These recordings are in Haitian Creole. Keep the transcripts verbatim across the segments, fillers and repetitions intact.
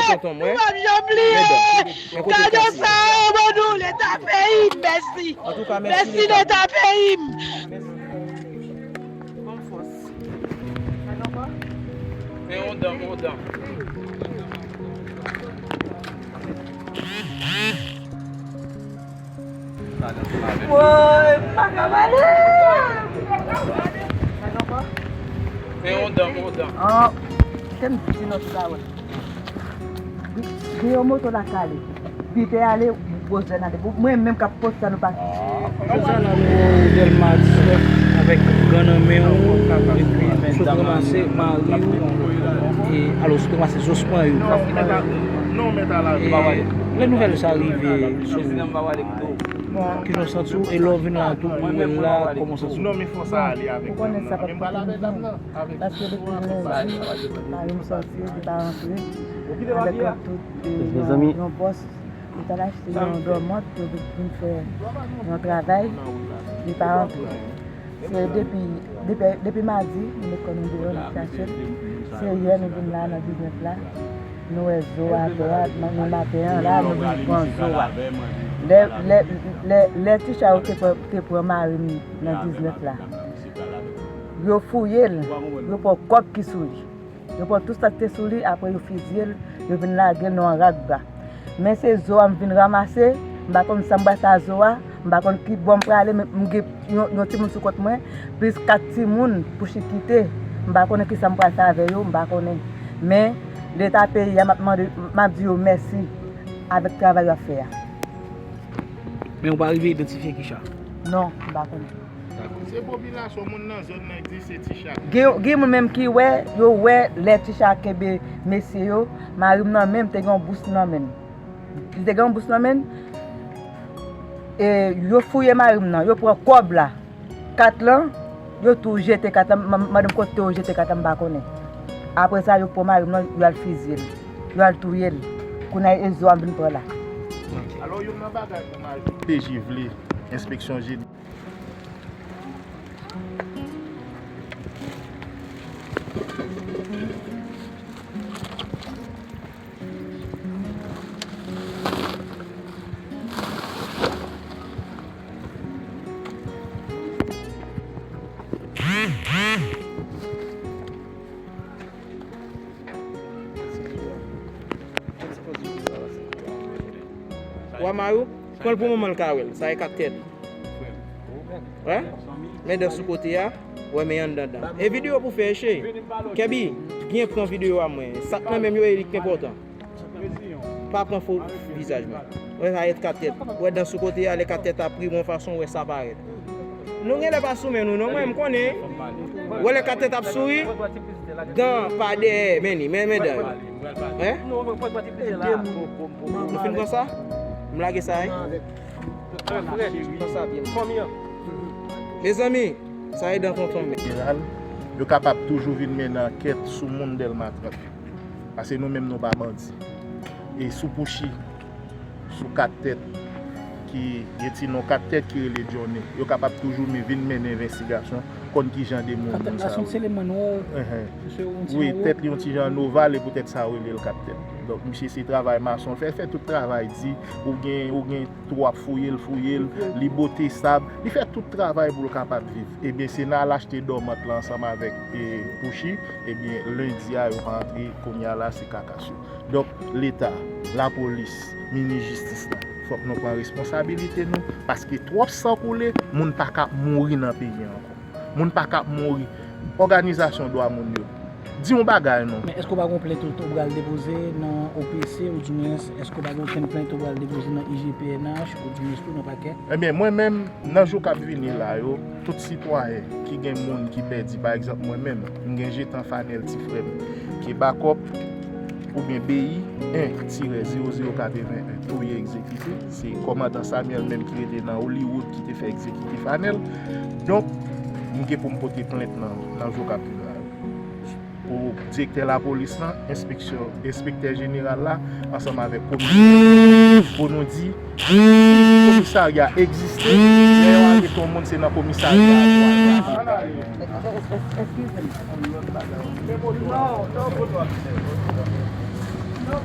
Tonton mwen. Ou p ap janm bliye. Gade sa, yo ban nou Leta peyi m, mèsi. Antouka, mèsi Leta. Mèsi Leta peyi m. Fè yon dan, yon dan. Woy, m pa ka pale. Fè yon dan, yon dan. An, kite m di nou sa, wè. Gen yon moto la k ale. Pite ale, gwosè n ale. Mwen menm k ap poste sa nou pa. Jodi a la nou Dèlma diznèf avèk gran nan men w, epi sot ranmase mari w, e alò sot ranmase zospan yo. E lè nouvèl sa rive sou Kijan w santi w? E lè w vin la tou pou wè l la, kòman w santi w? Non, men fò sa ale avèk dam nan. Men m pral avèk dam nan. Paske depi lendi, mari m sòti, li pa rantre. Avèk yon tout, e, yon, yon bòs, li t al achte yon dòmant pou vin fè yon travay, li pa rantre. Se depi, depi, depi madi, nou met kò nou deyò, n ap chache l. Se yè nou vin la nan diznèf la. Nou wè zo a atè a, nan, nan maten an la, nou vin pran zo a. Lè, lè, lè, lè ti cha yo te pran, te pran mari m nan diznèf la, yo fouye l, yo pran kòb ki sou li. Yo pran tout sa k te sou li, apre yo fizye l, yo vin lage l nan yon rak ba. Men se zo a m vin ranmase, m pa konn sa m pral fè a zo a, m pa konn ki bò m prale, men m gen yon, yon timoun sou kont mwen, plis kat timoun pou chikite. M pa konnen kisa m pral fè avè yo, m pa konnen. Men, Leta peyi a, m ap mande, m ap di yo mèsi avèk travay y ap fè a. Men ou pa rive idantifye ki cha? Non, m pa konnen. Se popilasyon moun nan zòn nan di se ti cha. Gen, gen moun menm ki wè, yo wè lè ti cha kenbe mesye yo, mari m nan men l te gen yon bous nan men l. Li te gen yon bous nan men l. E yo fouye mari m nan, yo pran kòb la. Kat lan, yo tou jete kat lan, m, m, mande m kote yo jete kat lan, m pa konnen. Apre sa, yo pran mari m nan, yo al fizye l. Yo al touye l. Kounye a, e zo a m vin pran la. Alò, youn nan bagay pou m ajoute, P J vle, enspeksyon jeneral. Wa Mayou, pran l pou manman l ka wè l. Sa e kat tèt. Wè? Men dan sou kote a, wè men anndan dan. E videyo pou fè, cheri. Kenbe, byen pran videyo a mwen. Sa k nan men m yo e li k enpòtan. Pa pran fo vizaj mwen. Wè sa e kat tèt. Wè dan sou kote a, lè kat tèt ap ri yon fason, wè sa parèt. Nou genlè pa sou men nou non, mwen m konnen. Wè lè kat tèt ap souri, dan pa dèyè men li, men, men dan yo. Hein? Nou fin pran sa? M lage sa, hein? Pran sa byen. Mezanmi, sa e dan tonton men. Jeneral, yo kapab toujou vin mennen ankèt sou moun Dèlma trant. Paske nou menm nou pa bandi. E sou Pouchi, sou kat tèt ki gen ti non kat tèt ki rele Johnny, yo kapab toujou men, vin mennen envestigasyon, konn ki jan de moun moun sa yo. Wi, tèt li yon ti jan oval, e poutèt sa yo rele l kat tèt. Donk, misye se travay mason l fè, fè tout travay di, ou gen, ou gen twou ap fouye l, fouye l, li bote sab, li fè tout travay pou l kapab viv. Ebyen, se nan al achte dòmant la ansanm avèk, e, Pouchi, ebyen, lendi a, yo pa antre, kounye a la, se kaka sou. Donk, Leta, lapolis, minis jistis la, fòk nou pran responsabilite nou, paske twòp san koule, moun pa ka ap mouri nan peyi an ankò. Moun pa ka ap mouri. Òganizasyon dwa moun yo, di yon bagay non. Men èske w pa gen yon plent ou, ou pral depoze nan O P C, oudimwens, èske w pa gen okenn plent ou pral depoze nan I G P N H, oudimwens tou nan pakè? Ebyen, mwen menm, nan jou k ap vini la yo, tout sitwayen ki gen moun ki pèdi, pa egzanp, mwen menm, m gen Jetan Fanel, ti frè m, ki bakòp, oubyen B I en tirè zewo zewo katreven en touye egzekite. Se kòmandan Samuel menm ki rete nan Hollywood ki te fè egzekite Fanel. Donk, m gen pou m pote plent nan, nan jou k ap vin la yo. Pou direktè lapolis lan, enspeksyon, enspektè jeneral la, ansanm avèk komisè, pou nou di, si komisarya egziste, lè yo arete yon moun, se nan komisarya a yo al. Eskize m. Non, non, non. Donk,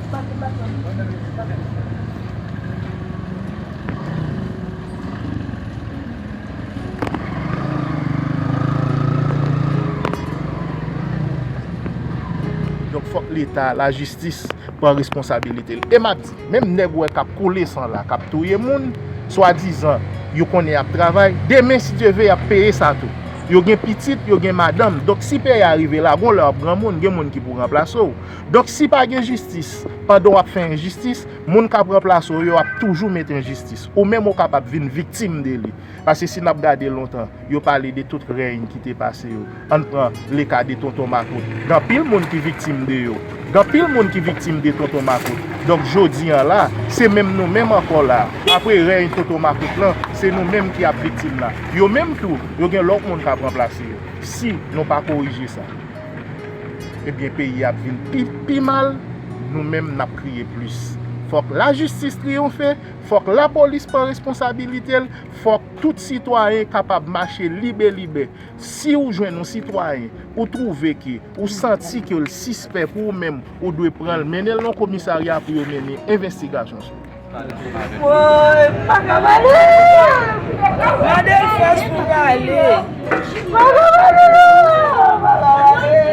fòk Leta, lajistis, pran responsabilite l. E m ap di, menm nèg ou wè k ap koule san la, k ap touye moun, swadizan, yo konnen y ap travay, demen, si Dye ve, y ap peye sa tou. Yo gen pitit, yo gen madanm. Donk, si peyi a rive la, gon lè w ap granmoun, gen moun ki pou ranplase w. Donk, si pa gen jistis, pandan w ap fè enjistis, moun k ap ranplase w yo ap toujou mete enjistis. Ou menm, ou kapab vin viktim de li. Paske si n ap gade lontan, yo pale de tout rèy ki te pase yo. Ann pran leka de Tonton Makout. Gen anpil moun ki viktim de yo. Gen anpil moun ki viktim de Tonton Makout. Donk, jodi a la, se menm nou menm ankò la. Apre rèy Tonton Makout lan, se nou menm ki ap viktim la. Yo menm tou, yo gen lòt moun k ap ranplase yo. Si nou pa korije sa, ebyen, peyi a ap vin pi, pi mal, nou menm n ap kriye plis. Fòk lajistis triyonfe, fòk lapolis pran responsabilite l, fòk tout sitwayen kapab mache libe libe. Si w jwenn yon sitwayen, ou twouve ke, ou santi ke l sispè pou ou menm, ou dwe pran l, mennen l nan komisarya pou yo mennen envestigasyon sou li. Woy, m pa ka pale! Gade l fòs pou pale. M pa ka pale non! M pa ka pale!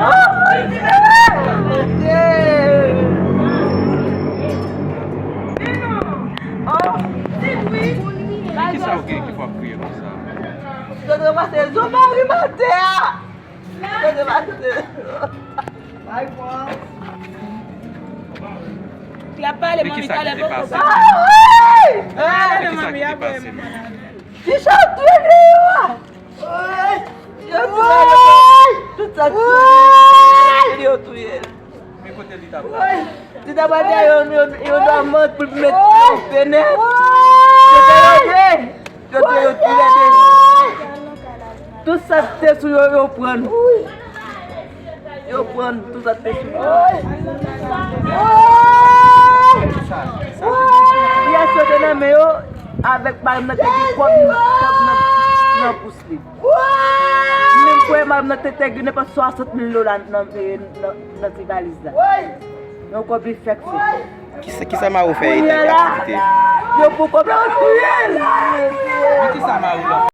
Oh, Kisa w gen ki fè w ap kriye konsa? Yo trepase zo mari m atè a. Yo trepase. L ap pale, manmi, talè poko. Pale, manmi, apre. Kisa w touye deyò a? Yo touye l. Tout sa touye, yo touye l. Men kote li t ap pale? Li t ap pale yon, yon, yon dòmant pou l met yon fenèt. Yo te yo de. Yo te yo toulède. Tout sa k te sou yo, yo pran. Yo pran tout sa k te sou yo. Pyès yo te nan men yo, avèk mari m nan te gen kòb, kòb nan, nan pous li. M menm kwè mari m nan te, te gen nenpòt swasant mil dola nan, nan, nan ti valiz la. Yon kòb li fèk fèt. Kisa, kisa mari w fè etan ki ap kite? Yo pran kòb la, yo touye l. Men kisa mari w lan